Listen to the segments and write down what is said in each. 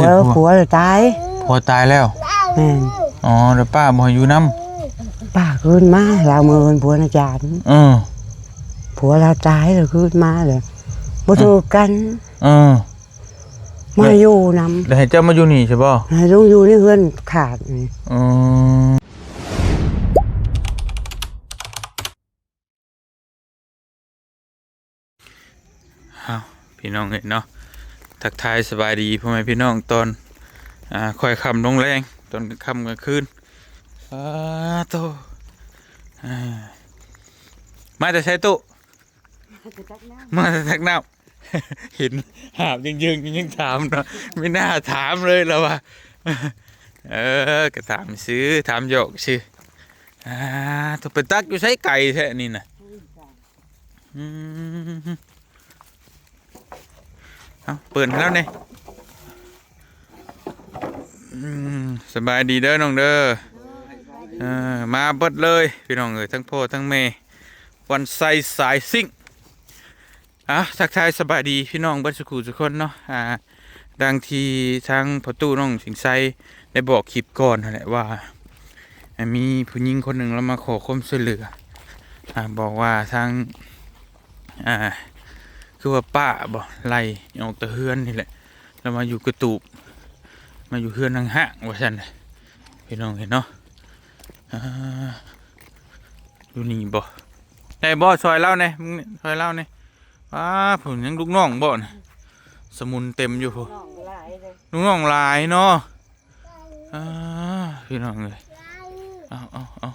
ຜົວ ຜົວລາວຕາຍ ຜົວຕາຍແລ້ວ. ແມ່ນ. ອໍ ແລ້ວປ້າບໍ່ໃຫ້ຢູ່ນຳ? ປ້າຄືນມາ ລາວເມືອເຮືອນຜົວນາຈານ. ເອີ ຜົວລາວຕາຍແລ້ວຄືນມາແລ້ວ ບໍ່ຖືກກັນ. ເອີ ມາຢູ່ນຳ ແລ້ວໃຫ້ເຈົ້າມາຢູ່ນີ້ໃຊ່ບໍ່? ໃຫ້ລົງຢູ່ໃນເຮືອນຂາດນີ້. ອໍ ອ້າວ ພີ່ນ້ອງເອີຍເນາະ, ທັກທາຍສະບາຍດີພໍ່ແມ່ພີ່ນ້ອງຕອນ ອ່າ ຄ່ອຍຄ່ຳລົງແລງ, ຕອນຄ່ຳກາງຄືນ. ອ້າໂຕ ອ່າ ມາແຕ່ໃສຕຸ? ມາແຕ່ຕັກນ້ຳ. ເຫັນຫາບເຢິງໆ ຍັງຖາມເນາະ, ມີໜ້າຖາມເລີຍລະວ່າ. ເອີ ກະຖາມຊື່ ຖາມຫຍອກຊື່. ອ່າ ໂຕ ໄປຕັກຢູ່ໃສໄກແທ້ນີ້ນະ? ອືມ ເອົາ ເປີດໃຫ້ລາວແດ່. ອືມ ສະບາຍດີເດີນ້ອງເດີ. ເອີ ມາເບິດເລີຍພີ່ນ້ອງເອີຍ ທັງພໍ່ທັງແມ່ ວັນໄຊສາຍຊິງ. ອ່າ ທັກທາຍສະບາຍດີພີ່ນ້ອງເບິດສູ່ຜູ້ສູ່ຄົນເນາະ. ອ່າ ດັ່ງທີ່ທາງພໍ່ຕູ້ນ້ອງສິງໄຊໄດ້ບອກຄລິບກ່ອນຫັ້ນແຫຼະວ່າ ອ່າ ມີຜູ້ຍິງຄົນໜຶ່ງລາວມາຂໍຄວາມຊ່ວຍເຫຼືອ. ອ່າ ບອກວ່າທາງ ອ່າ ຄືວ່າປ້າບໍ ໄລ່ອອກແຕ່ເຮືອນນີ້ແຫຼະ ລາວມາຢູ່ກະຕູບ ມາຢູ່ເຮືອນຫ້າງໆ ວ່າຊັ້ນ ພີ່ນ້ອງເຫັນເນາະ. ອ່າ ຢູ່ນີ້ບໍ ໄດ້ບໍ? ຊ່ອຍລາວແດ່ ມຶງຊ່ອຍລາວແດ່. ອ້າ ຜູ້ຍັງລູກນ້ອງບໍນີ້? ສະໝຸນເຕັມຢູ່ພຸ້ນ ລູກນ້ອງຫຼາຍເນາະ. ອ່າ ພີ່ນ້ອງເອີຍ ເອົາ ເອົາ ເອົາ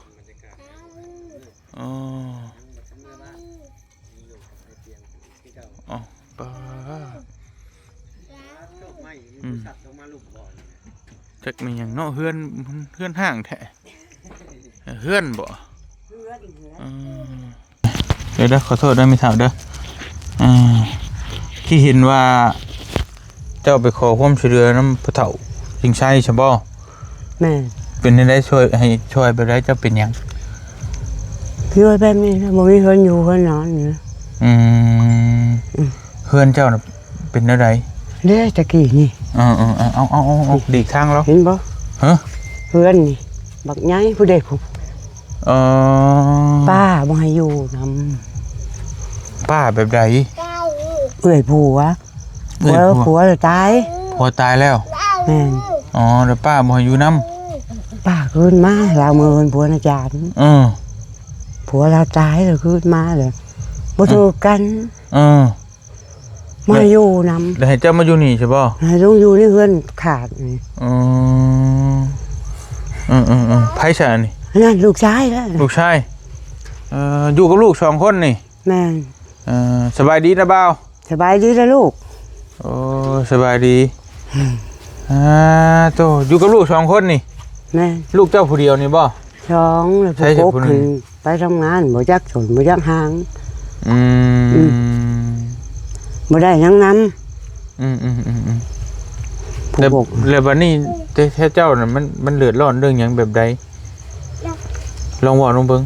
ໂອ້ ເອົາ ປ້າ ອືມ ຈັກແມ່ນຫຍັງເນາະ ເຮືອນ ເຮືອນຮ້າງແທ້ ເຮືອນບໍ? ເຮືອນ ເຮືອນ ອືມ ເດີໆ ຂໍໂທດເດີແມ່ເຖົ້າເດີ. ອ່າ ທີ່ເຫັນວ່າເຈົ້າໄປຂໍຄວາມຊ່ວຍເຫຼືອນຳພໍ່ເຖົ້າສິງໄຊຊະບໍ? ແມ່ນ. ເປັນແນວໃດ? ຊ່ວຍ ໃຫ້ຊ່ວຍແບບໃດ? ເຈົ້າເປັນຫຍັງ? ຄືວ່າແບບນີ້ນະ ບໍ່ມີເຮືອນຢູ່ເຮືອນນອນນີ້ນະ. ອືມ ອືມ ເຮືອນເຈົ້ານະ ເປັນແນວໃດ? ເດ້ ຕະກີ້ນີ້ ເອີໆ ເອົາ ເອົາ ເອົາ ເອົາ ຫຼີກທາງລາວ ເຫັນບໍ່? ຮະ? ເຮືອນນີ້ບັກໃຫຍ່ ຜູ້ໃດຜູ້ ອໍ ປ້າບໍ່ໃຫ້ຢູ່ນຳ. ປ້າແບບໃດ? ເອື້ອຍຜົວ ເອື້ອຍຜົວ ຜົວລາວຕາຍ ຜົວຕາຍແລ້ວ. ແມ່ນ. ອໍ ແລ້ວປ້າບໍ່ໃຫ້ຢູ່ນຳ? ປ້າຄືນມາ ລາວເມືອເຮືອນຜົວນາຈານ. ເອີ ຜົວລາວຕາຍແລ້ວຄືນມາແລ້ວ ບໍ່ຖືກກັນ. ເອີ ມາຢູ່ນຳ ແລ້ວໃຫ້ເຈົ້າມາຢູ່ນີ້ໃຊ່ບໍ່? ໃຫ້ລົງຢູ່ໃນເຮືອນຂາດນີ້. ອໍ ເອີໆໆ ໃຜຊະອັນນີ້? ອັນນັ້ນລູກຊາຍແຫຼະ ລູກຊາຍ. ເອີ ຢູ່ກັບລູກສອງຄົນນີ້? ແມ່ນ. ເອີ ສະບາຍດີນະບ່າວ. ສະບາຍດີລະລູກ. ໂອ້ ສະບາຍດີ. ອືມ ອ່າ ໂຕ ຢູ່ກັບລູກສອງຄົນນີ້? ແມ່ນ. ລູກເຈົ້າຜູ້ດຽວນີ້ບໍ່? ສອງ ແລ້ວຜູ້ກົກຫັ້ນໄປທຳງານ ບໍ່ຈັກສົນບໍ່ຈັກຫາງ. ອືມ ອືມ ບໍ່ໄດ້ຫຍັງນຳ. ອືມໆໆ ຜູ້ກົກ. ແລ້ວບັດນີ້ແຕ່ເຈົ້ານັ້ນ ມັນ ມັນເດືອດຮ້ອນເລື່ອງຫຍັງແບບໃດ? ລອງເວົ້າລົງເບິ່ງ.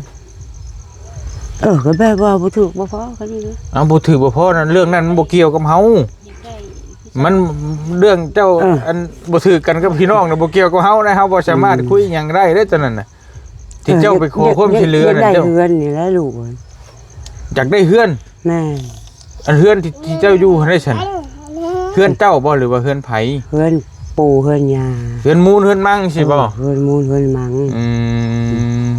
ເອີ ກໍແບບວ່າບໍ່ຖືກບໍ່ພໍ ແຄ່ນີ້ນະ. ເອົາ ບໍ່ຖືກບໍ່ພໍນັ້ນ ເລື່ອງນັ້ນມັນບໍ່ກ່ຽວກັບເຮົາ. ມັນເລື່ອງເຈົ້າ ເອີ ອັນບໍ່ຖືກກັນກັບພີ່ນ້ອງນະ ບໍ່ກ່ຽວກັບເຮົານະ. ເຮົາບໍ່ສາມາດ ອືມ ຄຸຍຫຍັງໄດ້ເດ້ ຕົວນັ້ນນະ. ທີ່ເຈົ້າໄປຂໍຄວາມຊ່ວຍເຫຼືອນັ້ນ ຢາກໄດ້ເຮືອນນີ້ແຫຼະລູກເອີຍ. ຢາກໄດ້ເຮືອນ? ແມ່ນ. ອັນເຮືອນທີ່ ທີ່ເຈົ້າຢູ່ຫັ້ນເດ້ຊັ້ນ ເຮືອນເຈົ້າບໍ່ ຫຼືວ່າເຮືອນໃຜ? ເຮືອນປູ່ເຮືອນຍ່າ ເຮືອນມູນເຮືອນມັງຊີ້ບໍ່? ເອີ ເຮືອນມູນເຮືອນມັງ. ອືມ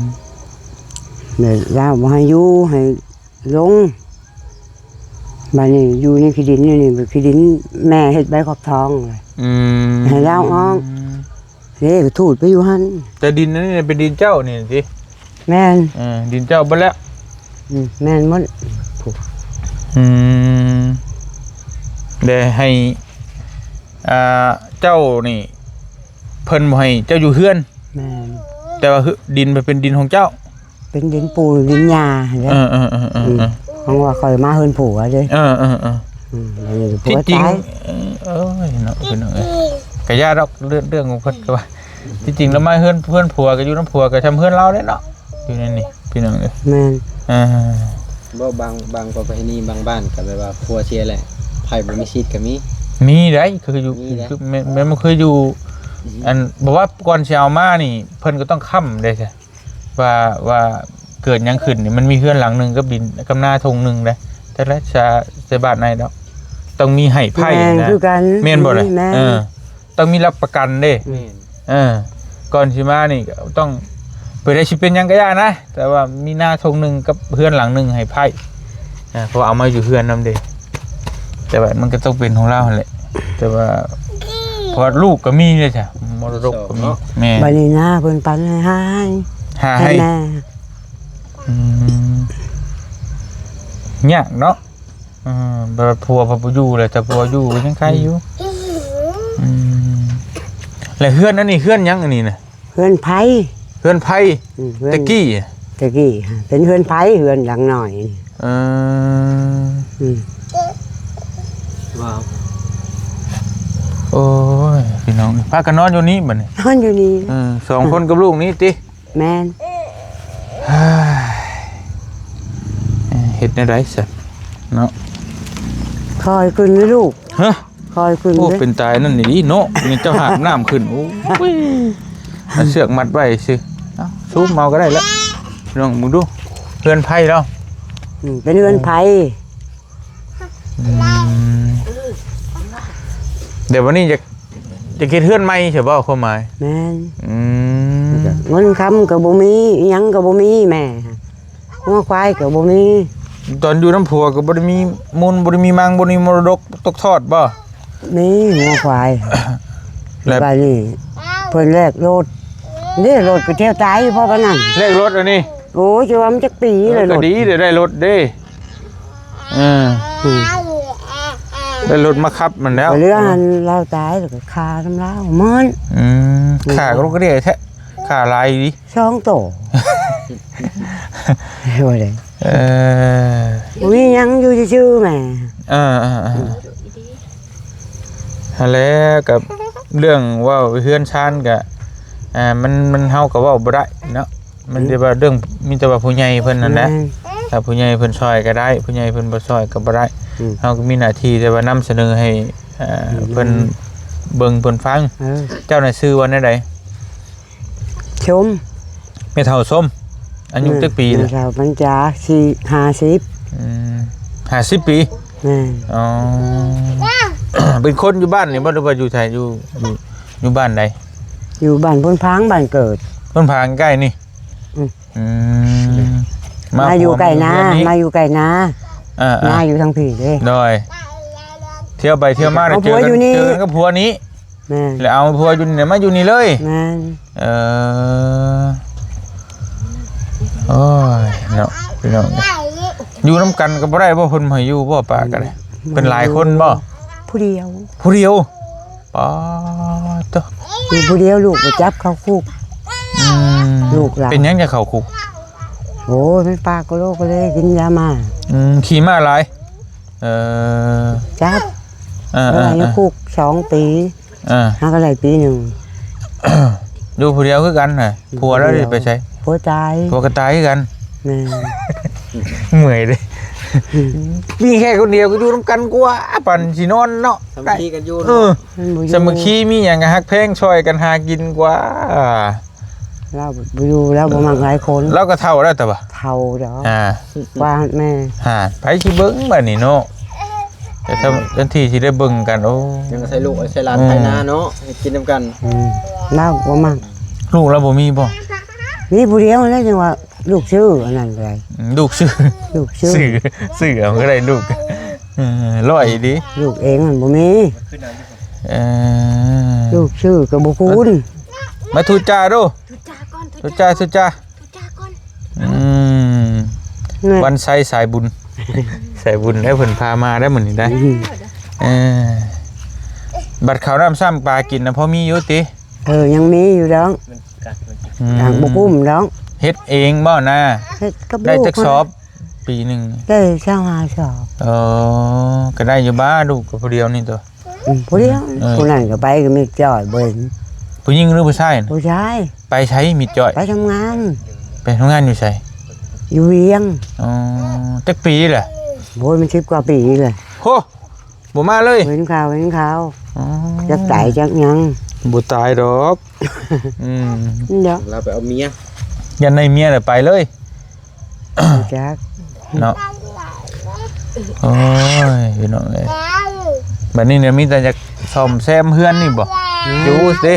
ແມ່ນ. ລາວບໍ່ໃຫ້ຢູ່ ໃຫ້ລົງ. ບາດນີ້ຢູ່ໃນທີ່ດິນນີ້ ນີ້ທີ່ດິນແມ່ເຮັດໃບຂອບທອງ. ອືມ ໃຫ້ລາວອອກ. ເດ້ ກໍທູດໄປຢູ່ຫັ້ນ. ແຕ່ດິນອັນນີ້ເປັນດິນເຈົ້ານີ້ຕິ? ແມ່ນ. ເອີ ດິນເຈົ້າເບິດແລ້ວ. ອືມ ແມ່ນໝົດ. ອືມ ແລະໃຫ້ ອ່າ ເຈົ້ານີ້ ເພິ່ນບໍ່ໃຫ້ເຈົ້າຢູ່ເຮືອນ. ແມ່ນ. ແຕ່ວ່າ ເຮືອນ ດິນມັນເປັນດິນຂອງເຈົ້າ. ເປັນດິນປູ່ດິນຍ່າຫັ້ນແຫຼະ. ເອີໆໆໆ ຂອງວ່າຂ້ອຍມາເຮືອນຜົວເດ້. ເອີໆໆ ອືມ ທີ່ຈິງ ເອີຍເນາະ ພີ່ນ້ອງເອີຍ ກະຢ່າດອກ ເລື່ອງ ເລື່ອງຂອງເພິ່ນ ກະວ່າ ທີ່ຈິງລະມາເຮືອນ ເຮືອນຜົວ ກະຢູ່ນຳຜົວ ກະຊ່ຳເຮືອນລາວເດ້ເນາະ ຢູ່ໃນນີ້ ພີ່ນ້ອງເອີຍ. ແມ່ນ. ອ່າ ບໍ່ ບາງ ບາງປະເພນີ ບາງບ້ານກະແບບວ່າຜົວເສຍແຫຼະ ໃຜບໍ່ມີສິດກະມີ. ມີໄດ໋ ຄືຢູ່ ມີໄດ໋ ຄືແມ່ນ ແມ່ນບໍ່ເຄີຍຢູ່ ອືມ ອັນ ບໍ່ວ່າກ່ອນຊິເອົາມານີ້ ເພິ່ນກໍຕ້ອງຄ້ຳເດ້ ວ່າ ວ່າເກີດຫຍັງຂຶ້ນນີ້ ມັນມີເຮືອນຫຼັງໜຶ່ງກັບດິນ ກັບນາທົ່ງໜຶ່ງເດ້ ແຕ່ລະຊາ ໃສ່ບາດໃນດອກ ຕ້ອງມີໄມ້ໄຜ່ ແມ່ນນະ ຄືກັນ ແມ່ນບໍ່ລະ? ແມ່ນ ເອີ ຕ້ອງມີຫຼັກປະກັນເດ້ ແມ່ນ ເອີ ກ່ອນຊິມານີ້ກໍຕ້ອງ ເປັນໄດ້ ຊິເປັນຫຍັງກໍຢ່ານະ ແຕ່ວ່າມີນາທົ່ງໜຶ່ງກັບເຮືອນຫຼັງໜຶ່ງໃຫ້ໄຜ່ ເອີ ເພາະວ່າເອົາມາຢູ່ເຮືອນນຳເດ້ ແຕ່ວ່າມັນກໍຕ້ອງເປັນຂອງລາວຫັ້ນແຫຼະ ແຕ່ວ່າ ເພາະວ່າລູກກໍມີເດ້ຈ້ະ ມໍລະດົກກໍມີ ແມ່ນ ບັດນີ້ນາເພິ່ນປັນໃຫ້ ໃຫ້ ໃຫ້ ໃຫ້ແມ່ ອືມ ຍາກເນາະ ເອີ ແບບວ່າຜົວ ຜົວບໍ່ຢູ່ແຫຼະ ແຕ່ຜົວຢູ່ກໍຍັງໄຄຢູ່ ອືມ ອືມ ແລະເຮືອນອັນນີ້ ເຮືອນຫຍັງອັນນີ້ນະ? ເຮືອນໄຜ່ ເຮືອນໄຜ່ ອືມ ເຮືອນ ແຕ່ກີ້ ແຕ່ກີ້ເປັນເຮືອນໄຜ່ ເຮືອນຫຼັງນ້ອຍ ເອີ ອືມ ວ້າວ ໂອ້ຍ ພີ່ນ້ອງ ພາກັນນອນຢູ່ນີ້ບັດນີ້ ນອນຢູ່ນີ້ ເອີ ສອງຄົນກັບລູກນີ້ຕິ? ແມ່ນ ເຮັດແນວໃດຊັ້ນເນາະ ຄອຍຂຶ້ນເດີລູກ ຮະ ຄອຍຂຶ້ນ ໂອ້ ເດີ ເປັນຕາຍນັ້ນອີ່ຫຼີເນາະ ນີ້ເຈົ້າຫາບນ້ຳຂຶ້ນ ໂອ້ຍ ເອົາເຊືອກມັດໄວ້ຊື່ ເອົາ ຊູມເອົາກໍໄດ້ລະ ລອງເບິ່ງດູ ເຮືອນໄຜ່ລາວ ອືມ ເປັນເຮືອນໄຜ່ ອືມ ແຕ່ບັດນີ້ຢາກ ຢາກເຮັດເຮືອນໃໝ່ໃຊ່ບໍ່ ຄວາມໝາຍ? ແມ່ນ ອືມ ເງິນຄຳກໍບໍ່ມີ ອີ່ຫຍັງກໍບໍ່ມີ ແມ່ ງົວຄວາຍກໍບໍ່ມີ ຕອນຢູ່ນຳຜົວກໍບໍ່ໄດ້ມີມູນ ບໍ່ໄດ້ມີມັງ ບໍ່ໄດ້ມີມໍລະດົກຕົກທອດບໍ່? ມີງົວຄວາຍ ແລ້ວບາດນີ້ເພິ່ນແລກລົດ ເດ້ ລົດໄປທ່ຽວຕາຍຢູ່ພໍປານນັ້ນ ແລກລົດອັນນີ້ ໂອ້ຍ ຈະວ່າມັນຈັກປີແລ້ວ ເອີ ລົດ ກໍດີ ໄດ້ລົດເດ້ ເອີ ອືມ ໄດ້ລົດມາຂັບມັນແລ້ວ ກໍເລື່ອງອັນລາວຕາຍ ແລ້ວກໍຄານຳລາວໝົດ ອືມ ອືມ ຂ້າກໍລູກກໍເດ້ແທ້ ຂ້າຫຼາຍອີ່ຫຼີ ສອງໂຕ ບໍ່ໄດ້ ເອີ ບໍ່ມີຫຍັງ ຢູ່ຊື່ໆ ແມ່ ເອີໆໆ ຫັ້ນແຫຼະ ກັບເລື່ອງເວົ້າເຮືອນຊານກະ ອ່າ ມັນ ມັນ ເຮົາກໍເວົ້າບໍ່ໄດ້ເນາະ ມັນ ອືມ ແຕ່ວ່າເລື່ອງ ມີແຕ່ວ່າຜູ້ໃຫຍ່ເພິ່ນນັ້ນແຫຼະ ແມ່ນ ຖ້າຜູ້ໃຫຍ່ເພິ່ນຊ່ອຍກໍໄດ້ ຜູ້ໃຫຍ່ເພິ່ນບໍ່ຊ່ອຍກໍບໍ່ໄດ້ ອືມ ເຮົາກໍມີໜ້າທີ່ແຕ່ວ່ານຳສະເໜີໃຫ້ ອ່າ ອືມ ເພິ່ນເບິ່ງເພິ່ນຟັງ ເອີ ເຈົ້ານະຊື່ວ່າແນວໃດ? ຊົມ ແມ່ເຖົ້າຊົມ ອາຍຸ ແມ່ນ ຈັກປີລະ? ແມ່ເຖົ້າປັນຈາ ສີ່ ຫ້າສິບ ອືມ ຫ້າສິບປີ ແມ່ນ ອໍ ເປັນຄົນຢູ່ບ້ານນີ້ບໍ່ ຫຼືວ່າຢູ່ໃສ? ຢູ່ ຢູ່ ຢູ່ບ້ານໃດ? ຢູ່ບ້ານໂພນພາງ ບ້ານເກີດ ໂພນພາງໃກ້ນີ້ ອືມ ອືມ ມາ ມາຢູ່ໃກ້ນາ ມາຢູ່ໃກ້ນາ ເອີໆ ນາຢູ່ທາງພີ້ເດ້ ໂດຍ ທ່ຽວໄປທ່ຽວມາ ເອົາຜົວຢູ່ນີ້ ເຈີກັນກັບຜົວນີ້ ແມ່ນ ແລ້ວເອົາຜົວຢູ່ນີ້ ມາຢູ່ນີ້ເລີຍ ແມ່ນ ເອີ ໂອ້ຍເນາະ ພີ່ນ້ອງ ຢູ່ນຳກັນກໍບໍ່ໄດ້ບໍ່ ເພິ່ນບໍ່ໃຫ້ຢູ່ບໍ່ ປ້າກໍໄດ້ ອືມ ເພິ່ນຫຼາຍຄົນບໍ່? ຜູ້ດຽວ ຜູ້ດຽວ ປາດໂທ້ ຢູ່ຜູ້ດຽວ ລູກໄປຈັບເຂົ້າຄຸກ ອືມ ລູກຫຼານ ເປັນຫຍັງຈະເຂົ້າຄຸກ? ໂອ້ຍ ມັນປາກກະໂລກະເລ ກິນຢາມ້າ ອືມ ຂີ່ມ້າຫຼາຍ ເອີ ຈັບ ເອີໆໆ ຢູ່ຄຸກສອງປີ ເອີ ຫາກໍໄດ້ປີໜຶ່ງ ຢູ່ຜູ້ດຽວຄືກັນນະ ອືມ ຜົວລາວໄດ້ໄປໃສ? ຜົວຕາຍ ຜົວກໍຕາຍຄືກັນ ແມ່ນ ເມື່ອຍເດ້ ອືມ ມີແຄ່ຄົນດຽວກໍຢູ່ນຳກັນກວ່າ ປານຊິນອນເນາະ ສາມັກຄີກັນຢູ່ ເອີ ເນາະ ມັນບໍ່ຢູ່ ສາມັກຄີມີຫຍັງກໍຮັກແພງຊ່ອຍກັນຫາກິນກວ່າ ລາວບໍ່ຢູ່ ລາວບໍ່ມັກຫຼາຍຄົນ ລາວກໍເຖົ້າແລ້ວແຕ່ວ່າ ເຖົ້າດອກ ອ່າ ກວ່າແມ່ ຫາ ໃຜຊິເບິ່ງບາດນີ້ເນາະ ແຕ່ຖ້າ ອືມ ແທນທີ່ຊິໄດ້ເບິ່ງກັນ ໂອ້ ຍັງໃສ່ລູກໃສ່ຫຼານ ອືມ ໄຖນາເນາະ ເຮັດກິນນຳກັນ ອືມ ລາວບໍ່ມັກ ລູກລາວບໍ່ມີບໍ່? ມີຜູ້ດຽວແລ້ວ ຈັ່ງວ່າລູກຊື່ອັນນັ້ນກໍໄດ້ ອືມ ລູກຊື່ ລູກຊື່ ຊື່ ຊື່ເອົາກໍໄດ້ລູກ ເອີ ຮ້ອຍອີ່ຫຼີ ລູກເອງມັນບໍ່ມີ ເອີ ລູກຊື່ກໍບໍ່ຄູນ ມາທູດຈ້າດູ ທູດຈ້າກ່ອນ ທູດຈ້າ ທູດຈ້າ ທຸຈາກ່ອນ ອືມ ແມ່ນ ວັນໄຊສາຍບຸນ ສາຍບຸນໄດ້ ເພິ່ນພາມາໄດ້ມື້ນີ້ໄດ້ ອືມ ເອີ ບັດເຂົ້ານ້ຳຊ້ຳປາກິນນະ ພໍມີຢູ່ຕິ? ເອີ ຍັງມີຢູ່ດອກ ອືມ ທາງບໍ່ກຸ້ມດອກ ເຮັດເອງບໍ່ນາ? ເຮັດກັບລູກ ໄດ້ຈັກສອບປີໜຶ່ງ? ໄດ້ຊາວຫ້າສອບ ເອີ ກໍໄດ້ຢູ່ບ້າ ລູກກໍຜູ້ດຽວນີ້ຕົວ ອືມ ຜູ້ດຽວ ເອີ ຜູ້ນັ້ນກໍໄປກໍມີຈ້ອຍ ບໍ່ເຫັນ ຜູ້ຍິງຫຼືຜູ້ຊາຍ? ຜູ້ຊາຍ ໄປໃສມີຈ້ອຍ? ໄປທຳງານ ໄປທຳງານຢູ່ໃສ? ຢູ່ວຽງ ອໍ ຈັກປີລະ? ໂອ້ຍ ມັນສິບກວ່າປີລະ ໂຫ ບໍ່ມາເລີຍ? ເຫັນຂ່າວ ເຫັນຂ່າວ. ອໍ ຈັກຕາຍຈັກຫຍັງ. ບໍ່ຕາຍດອກ. ອືມ ເດີ ລາວໄປເອົາເມຍ ຢ້ານໄດ້ເມຍແລ້ວໄປເລີຍ. ຈັກເນາະ. ໂອ້ຍ ພີ່ນ້ອງເອີຍ ບັດນີ້ນີ້ມີແຕ່ຢາກສ້ອມແຊມເຮືອນນີ້ບໍ່? ອືມ ຢູ່ຕິ.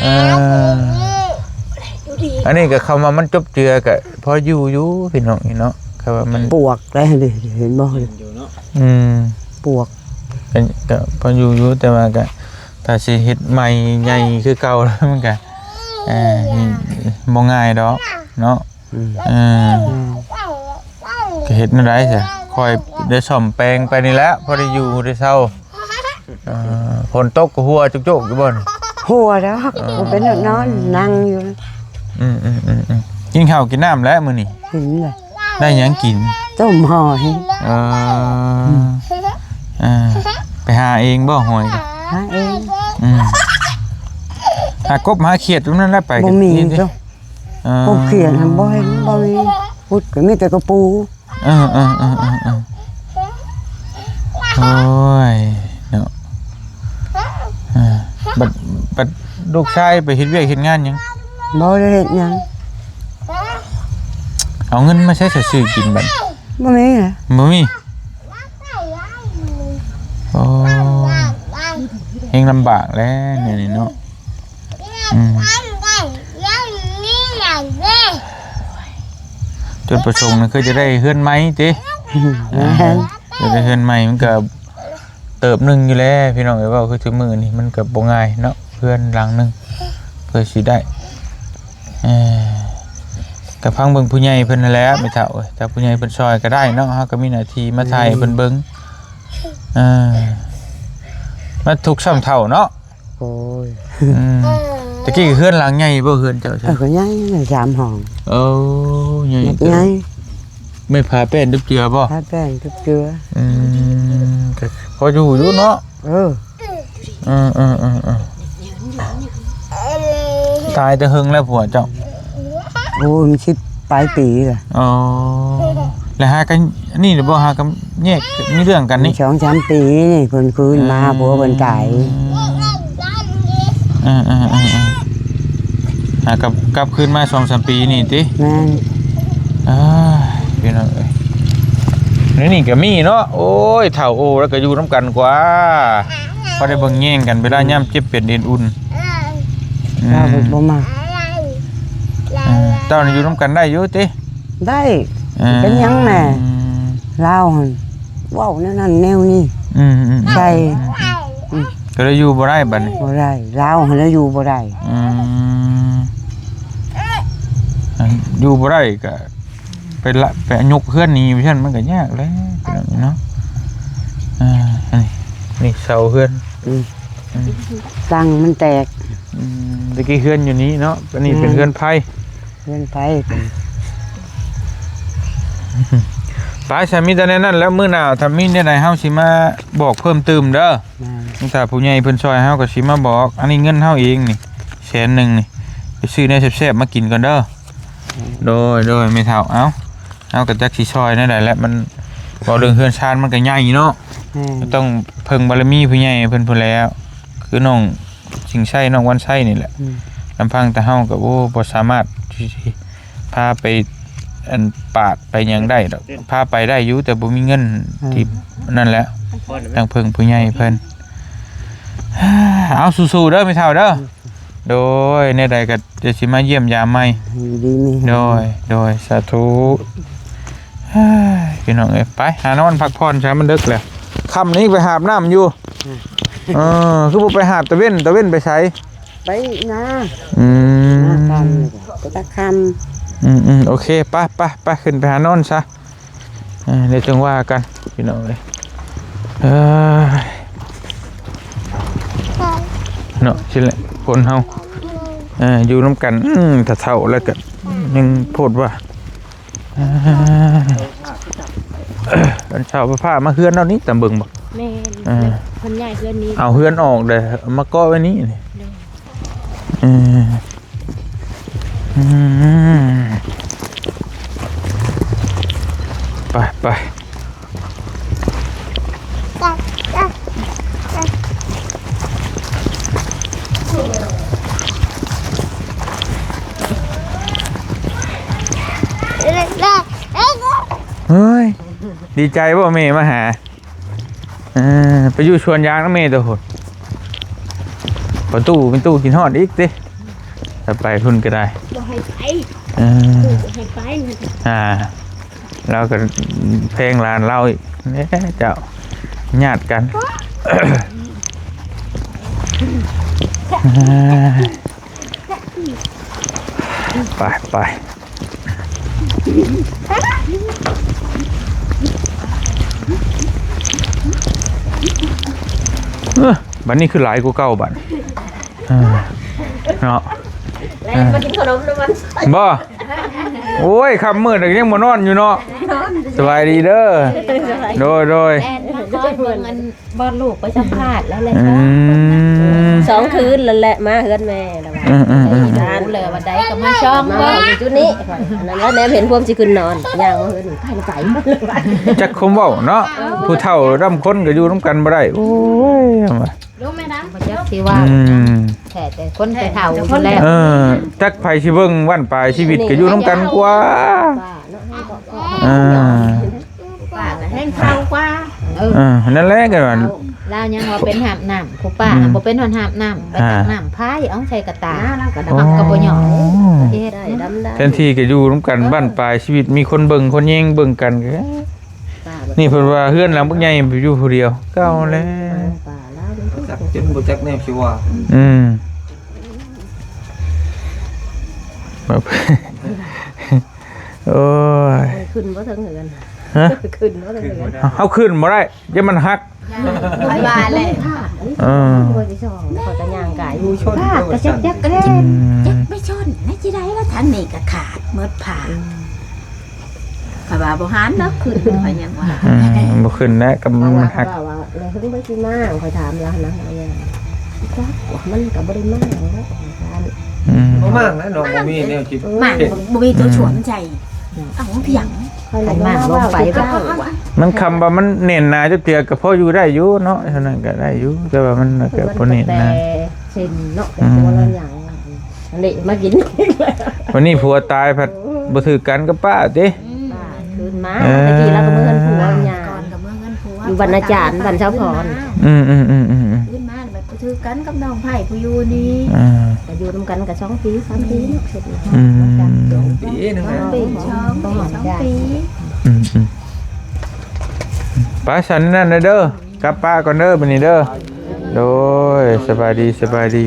ເອີ ອັນນີ້ກໍຄຳວ່າມັນຈົບເຈືອກໍພໍຢູ່ຢູ່ ພີ່ນ້ອງເນາະ. ຄຳວ່າມັນປວກໄດ້ ເຫັນບໍ່? ຢູ່ເນາະ. ອືມ ປວກ ກໍພໍຢູ່ຢູ່ ແຕ່ວ່າກໍຖ້າຊິເຮັດໃໝ່ໃຫຍ່ຄືເກົ່າແລ້ວ ມັນກໍ ເອີ ບໍ່ງ່າຍດອກເນາະ. ອືມ ເອີ ອືມ ກໍເຮັດແນວໃດຊະ? ຄ່ອຍໄດ້ສ້ອມແປງໄປນີ້ແຫຼະ ພໍໄດ້ຢູ່ໄດ້ເຊົາ. ເອີ ຝົນຕົກກໍຮົ່ວໂຈກໆຢູ່ບໍ່ນີ້? ຮົ່ວແລ້ວ ເອີ ບໍ່ເປັນນອນ ນັ່ງຢູ່. ອືມໆໆໆ ກິນເຂົ້າກິນນ້ຳແລ້ວມື້ນີ້? ກິນແລ້ວ. ໄດ້ຫຍັງກິນ? ຕົ້ມຫອຍ. ເອີ ອືມ ເອີ ໄປຫາເອງບໍ່ຫອຍ? ຫາເອງ. ອືມ ຫາກົບຫາຂຽດຕົງນັ້ນແຫຼະ ໄປ ບໍ່ມີ. ເອີ ກົບຂຽດຫັ້ນບໍ່ເຫັນ ບໍ່ມີ ຂຸດກໍມີແຕ່ກະປູ. ເອີໆໆໆໆ ໂອ້ຍເນາະ. ເອີ ບັດ ບັດລູກຊາຍໄປເຮັດວຽກເຮັດງານຫຍັງ? ບໍ່ໄດ້ເຮັດຫຍັງ. ເອົາເງິນມາໃຊ້ ໃຊ້ຊື້ກິນບັດ? ບໍ່ມີນະ. ບໍ່ມີ. ໂອ້ ແຮງລຳບາກແລ້ວແນວນີ້ເນາະ. ອືມ ຈຸດປະສົງນັ້ນຄືຈະໄດ້ເຮືອນໃໝ່ຕິ? ແມ່ນ ຈະໄດ້ເຮືອນໃໝ່ ມັນກໍເຕີບໜຶ່ງຢູ່ແລ້ວ ພີ່ນ້ອງເອີຍ. ເວົ້າຄືທຸກມື້ນີ້ມັນກໍບໍ່ງ່າຍເນາະ ເຮືອນຫຼັງໜຶ່ງເພື່ອຊິໄດ້. ເອີ ກໍຟັງເບິ່ງຜູ້ໃຫຍ່ເພິ່ນຫັ້ນແຫຼະແມ່ເຖົ້າເອີຍ. ຖ້າຜູ້ໃຫຍ່ເພິ່ນຊ່ອຍກໍໄດ້ເນາະ ເຮົາກໍມີໜ້າທີ່ມາຖ່າຍໃຫ້ເພິ່ນເບິ່ງ. ເອີ ມາທຸກຊໍ້າເຖົ້າເນາະ. ໂອ້ຍ ອືມ ຕະກີ້ເຮືອນຫຼັງໃຫຍ່ບໍ່ ເຮືອນເຈົ້າ? ເອີ ກໍໃຫຍ່ ສາມຫ້ອງ. ໂອ້ ໃຫຍ່ ໃຫຍ່. ໄມ້ຜ້າແປ້ນຕຶບເຈືອບໍ່? ຜ້າແປ້ນຕຶບເຈືອ. ອືມ ກໍພໍຢູ່ຢູ່ເນາະ. ເອີ ເອີໆໆ ຕາຍແຕ່ເຫິງແລ້ວຜົວເຈົ້າ? ໂອ້ຍ ມັນສິບປາຍປີແລ້ວ. ອໍ ແລ້ວຫາກັນນີ້ແຫຼະບໍ່? ຫາກັນແຍກ ມີເລື່ອງກັນນີ້ ສອງສາມປີນີ້ ເພິ່ນຄືນມາ ອືມ ຜົວເພິ່ນຕາຍ. ເອີໆໆໆ ຫາກັບ ກັບຄືນມາສອງສາມປີນີ້ຕິ? ແມ່ນ. ອ້າ ພີ່ນ້ອງເອີຍ ໃນນີ້ກໍມີເນາະ. ໂອ້ຍ ເຖົ້າໂອແລ້ວກໍຢູ່ນຳກັນກວ່າ ພໍໄດ້ເບິ່ງແຍງກັນເວລາຍາມເຈັບເປັນເອັນອຸ່ນ. ອືມ ລາວບໍ່ມັກ. ເອີ ເຈົ້ານີ້ຢູ່ນຳກັນໄດ້ຢູ່ຕິ? ໄດ້. ເອີ ເປັນຫຍັງແດ່? ລາວຫັ້ນເວົ້າແນວນັ້ນແນວນີ້ ອືມໆໆ ໃສ່ ອືມ ກໍເລີຍຢູ່ບໍ່ໄດ້ບັດນີ້. ບໍ່ໄດ້ ລາວຫັ້ນລະຢູ່ບໍ່ໄດ້. ອືມ ຢູ່ບໍ່ໄດ້ກໍ ໄປລະ ໄປຍົກເຮືອນໜີໄປຊັ້ນ ມັນກໍຍາກແຫຼະ ພີ່ນ້ອງເນາະ. ອ່າ ອັນນີ້ ນີ້ເສົາເຮືອນ ອືມ ອືມ ຕັ້ງມັນແຕກ. ອືມ ຕະກີ້ເຮືອນຢູ່ນີ້ເນາະ ອັນນີ້ເປັນ ອືມ ເຮືອນໄຜ່ ເຮືອນໄຜ່. ໄປ ຊະ ມີແຕ່ແນວນັ້ນແຫຼະ. ມື້ໜ້າຖ້າມີແນວໃດເຮົາຊິມາບອກເພີ່ມຕື່ມເດີ. ແມ່ນ. ຖ້າຜູ້ໃຫຍ່ເພິ່ນຊ່ອຍເຮົາກໍຊິມາບອກ. ອັນນີ້ເງິນເຮົາເອງນີ້ ແສນໜຶ່ງນີ້ ໄປຊື້ແນວແຊບໆມາກິນກ່ອນເດີ. ໂດຍ ໂດຍ ແມ່ເຖົ້າ. ເອົ້າ ເຮົາກໍຈັກຊິຊ່ອຍແນວໃດແຫຼະ ມັນ ເວົ້າເລື່ອງເຮືອນຊານມັນກໍໃຫຍ່ເນາະ. ແມ່ນ. ກໍຕ້ອງເພິ່ງບາລະມີຜູ້ໃຫຍ່ເພິ່ນພຸ້ນແຫຼະ ຄືນ້ອງສິງໄຊ ນ້ອງວັນໄຊນີ້ແຫຼະ. ອືມ ລຳພັງແຕ່ເຮົາກໍ ໂອ້ ບໍ່ສາມາດທີ່ຊິພາໄປ ອັນ ປາດໄປຫຍັງໄດ້ດອກ. ພາໄປໄດ້ຢູ່ ແຕ່ບໍ່ມີເງິນ ເອີ ທີ່ນັ້ນແຫຼະ ຕ້ອງເພິ່ງຜູ້ໃຫຍ່ເພິ່ນ. ເອົາ ສູ້ໆເດີແມ່ເຖົ້າເດີ. ໂດຍ ແນວໃດກໍຈະຊິມາຢ້ຽມຢາມໃໝ່. ຢູ່ດີມີແຮງ. ໂດຍ ໂດຍ ສາທຸ. ພີ່ນ້ອງເອີຍ ໄປຫານອນພັກຜ່ອນຊະ ມັນເດິກແລ້ວ. ຄ່ຳນີ້ໄປຫາບນ້ຳຢູ່. ອືມ ເອີ ຄືບໍ່ໄປຫາບຕາເວັນ? ຕາເວັນໄປໃສ? ໄປນາ. ອືມ ນາການ ໄປຕາຄ່ຳ. ອືມໆ ໂອເຄ ໄປ ໄປ ໄປ ຂຶ້ນໄປຫານອນຊະ. ເອີ ແລ້ວຈັ່ງວ່າກັນ ພີ່ນ້ອງເອີຍ. ເອີ ເນາະ ຊີ້ແຫຼະຄົນເຮົາ ເອີ ຢູ່ນຳກັນ ອືມ ຖ້າເຖົ້າແລ້ວກໍຍັງໂພດວ່າ ເອີ ອັນເຊົ່າໄຟຟ້າມາເຮືອນເຮົານີ້ ຕາມເບິ່ງບໍ່? ແມ່ນ. ເອີ ເພິ່ນຍ້າຍເຮືອນນີ້ ເອົາເຮືອນອອກເດ້ ເອົາມາເກາະໄວ້ນີ້. ໂດຍ. ອືມ ອືມ ໄປ ໄປ ໄປ ເຮີ້ຍ ດີໃຈບໍ່ແມ່ມາຫາ? ເອີ ໄປຢູ່ສວນຢາງນຳແມ່ໂຕພຸ້ນ. ປະຕູ ແມ່ຕູ້ກິນຮອດອີກຕິ ຖ້າໄປພຸ້ນກໍໄດ້. ບໍ່ໃຫ້ໄປ ເອີ ບໍ່ໃຫ້ໄປ. ອ່າ ລາວກໍແພງຫຼານລາວອີກແຫຼະເຈົ້າ ຍາດກັນ. ໄປ ໄປ ເອີ ບັດນີ້ຄືຫຼາຍກວ່າເກົ່າບັດ ເອີ ເນາະ. ແລ່ນມາກິນຂະໜົມນຳມັນ ບໍ່? ໂອ້ຍ ຄ່ຳມືດແລ້ວຍັງບໍ່ນອນຢູ່ເນາະ. ສະບາຍດີເດີ. ໂດຍ ໂດຍ ແລ່ນມາຄອຍເບິ່ງອັນ ບໍ່ ລູກໄປສຳພາດແລ້ວແຫຼະ. ອືມ ສອງຄືນແລ້ວແຫຼະ ມາເຮືອນແມ່ແລ້ວວ່າ ອືມໆໆ ໄດ້ ແລ້ວວ່າໄດ້ກໍມາຊ່ອງເບິ່ງຢູ່ຈຸດນີ້. ອັນນັ້ນແລ້ວແນມເຫັນພວມຊິຂຶ້ນນອນ ຍ່າງມາເຮືອນ ໃຜໄປ ຈັກຄວາມເວົ້າເນາະ. ເອີ ຜູ້ເຖົ້ານຳຄົນກໍຢູ່ນຳກັນບໍ່ໄດ້. ໂອ້ຍ ວ່າ ລົງແມ່ນະ ບໍ່ຈັກຊິວ່າ ອືມ ແທ້ແຕ່ຄົນແຕ່ເຖົ້າ ແທ້ແຕ່ຄົນ ແລ້ວ ເອີ ຈັກໃຜຊິເບິ່ງບັ້ນປາຍຊີວິດ ກໍຢູ່ນຳກັນກວ່າ. ເອີ ປ້າກໍແຮງເຖົ້າກວ່າ. ເອີ ເອີ ນັ້ນແຫຼະກໍວ່າ ລາວຍັງວ່າເປັນຫາບນ້ຳ ຜູ້ປ້າ ອືມ ບໍ່ເປັນຮອດຫາບນ້ຳ ໄປຕັກ ອ່າ ນ້ຳພາຍເອົາໃສ່ກະຕ່າ ນ້າລາວກໍດຳ ເອົາກໍບໍ່ຫຍໍ້ ໂອ້ ເຮັດໄດ້ດຳໄດ້. ແທນທີ່ກໍຢູ່ນຳກັນ ເອີ ບ້ານປາຍຊີວິດ ມີຄົນເບິ່ງຄົນແຍງເບິ່ງກັນ. ນີ້ເພິ່ນວ່າເຮືອນຫຼັງບັກໃຫຍ່ໄປຢູ່ຜູ້ດຽວ ເກົ່າແລ້ວ ຈັກຈົນບໍ່ຈັກແນວຊິວ່າ. ອືມ ໂອ້ຍ ຂຶ້ນບໍ່ເຖິງເຮືອນ ຮະ? ຂຶ້ນບໍ່ເຖິງເຮືອນ ເຮົາຂຶ້ນບໍ່ໄດ້ ຢ້ານມັນຫັກ. ຂ້ອຍວ່າແຫຼະ ເອີ ຂ້ອຍກໍຍ່າງກາຍ ຢູ່ຊົນ ພາກກໍຈັກໆ ກໍແລ່ນ ອືມ ຈັກໄປຊົນໃນທີ່ໃດລະ ທາງນີ້ກໍຂາດໝົດພາກ. ອືມ ຂ້ອຍວ່າບໍ່ຫັນດອກ ຂຶ້ນ ຂ້ອຍຍັງວ່າ ອືມ ບໍ່ຂຶ້ນແຫຼະ ກໍມັນຫັກ ວ່າແລ້ວເພິ່ນບໍ່ຊິມາ ຂ້ອຍຖາມລາວນະ ຈັກ ມັນກໍບໍ່ໄດ້ມາແລ້ວ ອືມ ບໍ່ມາແລ້ວເນາະ ບໍ່ມີແນວຊິ ມາ ບໍ່ມີຕົວຊ່ວຍໃຈ ອືມ ເອົາພຽງ ຄັນມາລົງໄປ ມັນຄຳວ່າມັນແໜ້ນໜາຈັກເທື່ອກໍພໍຢູ່ໄດ້ຢູ່ເນາະ ເທົ່ານັ້ນກໍໄດ້ຢູ່ ແຕ່ວ່າມັນກໍບໍ່ແໜ້ນໜາ ເຊັ່ນເນາະ ແຕ່ ອືມ ຕົວລະຫຍັງ ອັນນີ້ມາກິນ ວັນນີ້ຜົວຕາຍພັດບໍ່ຖືກກັນກັບປ້າຕິ ອືມ ປ້າຄືນມາ ເອີ ແຕ່ກີ້ລາວກໍເມືອເຮືອນຜົວ ຍ່າ ກ່ອນກໍເມືອເຮືອນຜົວ ຢູ່ບ້ານອາຈານ ບ້ານຊາວພອນ ອືມໆໆໆ ຄືນມາ ຄືກັນກັບນ້ອງໄພ້ຜູ້ຢູ່ນີ້ ອ່າ ກໍຢູ່ນຳກັນກໍສອງປີສາມປີເນາະ ອືມ ສອງປີໜຶ່ງ ສອງປີ ສອງປີ ອືມໆ ໄປຊັ້ນນັ້ນເດີ ກັບປ້າກ່ອນເດີບັດນີ້ເດີ ໂດຍ ສະບາຍດີ ສະບາຍດີ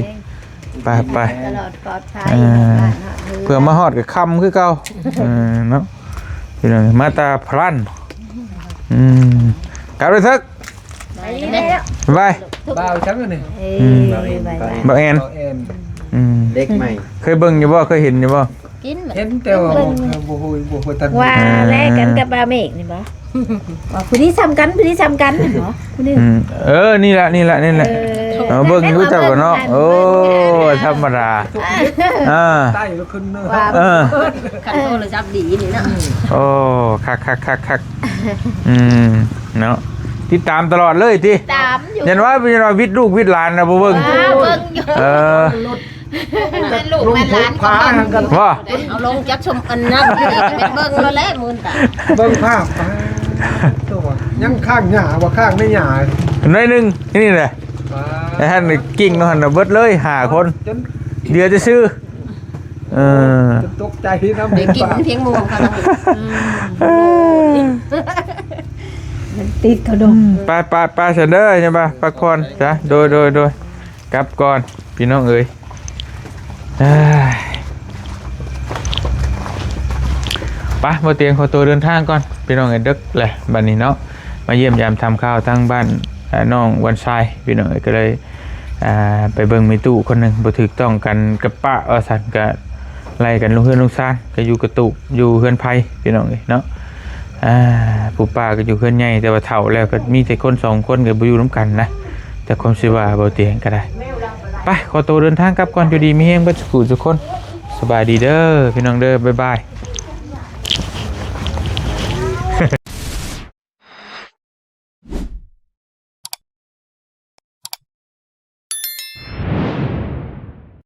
ໄປ ໄປ ຕະຫຼອດປອດໄພ ອ່າ ເພື່ອມາຮອດກໍຄ່ຳຄືເກົ່າ ເອີ ເນາະ ພີ່ນ້ອງ ມາຕາພລັນ ອືມ ກັບໄດ້ເຖິກ ໄປແລ້ວ ບາຍ ບ່າວຈັງອັນນີ້ ເອີ ອືມ ບ່າວແອນ ບ່າວແອນ ອືມ ເດັກໃໝ່ ເຄີຍເບິ່ງຢູ່ບໍ່? ເຄີຍເຫັນຢູ່ບໍ່? ກິນ ເຫັນແຕ່ວ່າບໍ່ ບໍ່ ບໍ່ ບໍ່ທັນ ວ່າແລກັນກັບບ່າວເມກນີ້ບໍ່? ວ່າຜູ້ນີ້ສ່ຳກັນ ຜູ້ນີ້ສ່ຳກັນ ເຫັນບໍ່? ຜູ້ນີ້ ອືມ ເອີ ນີ້ລະ ນີ້ລະ ນີ້ລະ ເອີ ເອີ ເບິ່ງຢູ່ເຈົ້າກໍເນາະ ໂອ້ ທຳມະດາ ອ່າ ໃຕ້ລະຂຶ້ນເນາະ ວ່າ ເອີ ຄັນໂທລະສັບດີນີ້ເນາະ ໂອ້ ຄັກໆໆໆ ອືມ ເນາະ ຕິດຕາມຕະຫຼອດເລີຍຕິ ຕາມຢູ່ ຢ້ານວ່າ ຢ້ານວ່າວິດລູກວິດຫຼານນະບໍ່ເບິ່ງ ເອີ ເບິ່ງຢູ່ ເອີ ແມ່ນລູກແມ່ນຫຼານເຂົາເບິ່ງ ວ່າ ເອົາລົງຈັກຊົມອັນນັ້ນ ເບິ່ງໂລດແຫຼະມື້ນີ້ກະ ເບິ່ງພາບ ໂຕ ຍັງຄ້າງຫຍ້າບໍ່ ຄ້າງໃນຫຍ້າໜ້ອຍໜຶ່ງ ນີ້ແຫຼະ ອ່າ ໄອ້ຫັ້ນກິ້ງເຮົາຫັ້ນນະເບິດເລີຍຫ້າຄົນ ຈົນ ເຫຼືອແຕ່ຊື່ ເອີ ຈົນຕົກໃຈນຳ ໄດ້ກິນພຽງໝູ່ເຂົາ ອືມ ມັນຕິດເຂົາດົກ ອືມ ໄປໆໆ ຊັ້ນເດີ ຢ່າມາພັກຜ່ອນຊະ ໂດຍໆໆ ກັບກ່ອນພີ່ນ້ອງເອີຍ ເອີຍ ໄປ ບໍ່ຕຽງຂໍຕົວເດີນທາງກ່ອນ ພີ່ນ້ອງເອີຍ ເດິກແຫຼະບັດນີ້ເນາະ ມາຢ້ຽມຢາມຖາມຂ່າວທາງບ້ານ ເອີ ນ້ອງວັນຊາຍ ພີ່ນ້ອງເອີຍ ກໍເລີຍ ອ່າ ໄປເບິ່ງແມ່ຕູ້ຄົນໜຶ່ງ ບໍ່ຖືກຕ້ອງກັນກັບປ້າວ່າຊັ້ນ ກະໄລ່ກັນລົງເຮືອນລົງຊານ ກະຢູ່ກະຕູບ ຢູ່ເຮືອນໃຜ ພີ່ນ້ອງເອີຍເນາະ ອ່າ ຜູ້ປ້າກໍຢູ່ເຮືອນໃຫຍ່ ແຕ່ວ່າເຖົ້າແລ້ວກໍມີແຕ່ຄົນສອງຄົນ ກໍບໍ່ຢູ່ນຳກັນນະ ແຕ່ຄວາມຊິວ່າບໍ່ຕຽງກໍໄດ້ ໄປ ຂໍໂຕເດີນທາງກັບກ່ອນ ຢູ່ດີມີແຮງເບິດສູ່ຜູ້ສູ່ຄົນ ສະບາຍດີເດີ ພີ່ນ້ອງເດີ ບາຍບາຍ.